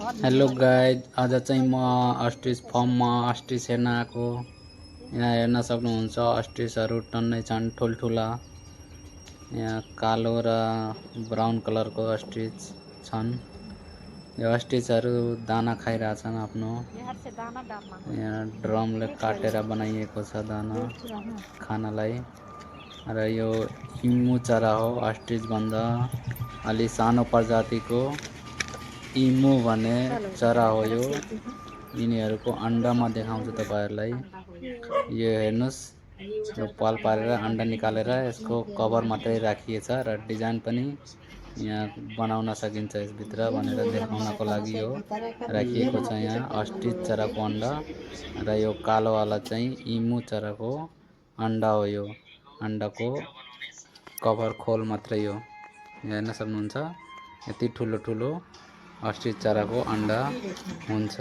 Hello guys, आज चाहिँ म अस्ट्रिच फर्ममा अस्ट्रिच हेर्न आएको। यहाँ हेर्न सक्नुहुन्छ अस्ट्रिचहरू टन्नै छन् ठुल्ठुला। यहाँ कालो र ब्राउन कलरको अस्ट्रिच छन्। यो अस्ट्रिचहरू दाना खाइरहेछन् आफ्नो। यहाँ ड्रमले काटेर बनाइएको छ दाना खानालाई। र यो इमु चरा हो, अस्ट्रिच भन्दा अलि सानो प्रजातिको इमु भन्ने चरा हो यो। यिनीहरूको अन्डामा देखाउँछु तपाईहरुलाई। यो हेर्नुस्, यो पाल पारेर अन्डा निकालेर यसको कभर मात्रै राखिएछ र डिजाइन पनि यहाँ बनाउन सकिन्छ यसभित्र भनेर देखाउनको लागि यो राखिएको छ। यहाँ अस्ट्रिच चराको अन्डा र यो कालोवाला चाहिँ इमु चराको अन्डा हो। यो अन्डाको कभर खोल मात्रै हो। हेर्न सक्नुहुन्छ यति ठुलो ठुलो अस्ट्रिच चराको अन्डा हुन्छ।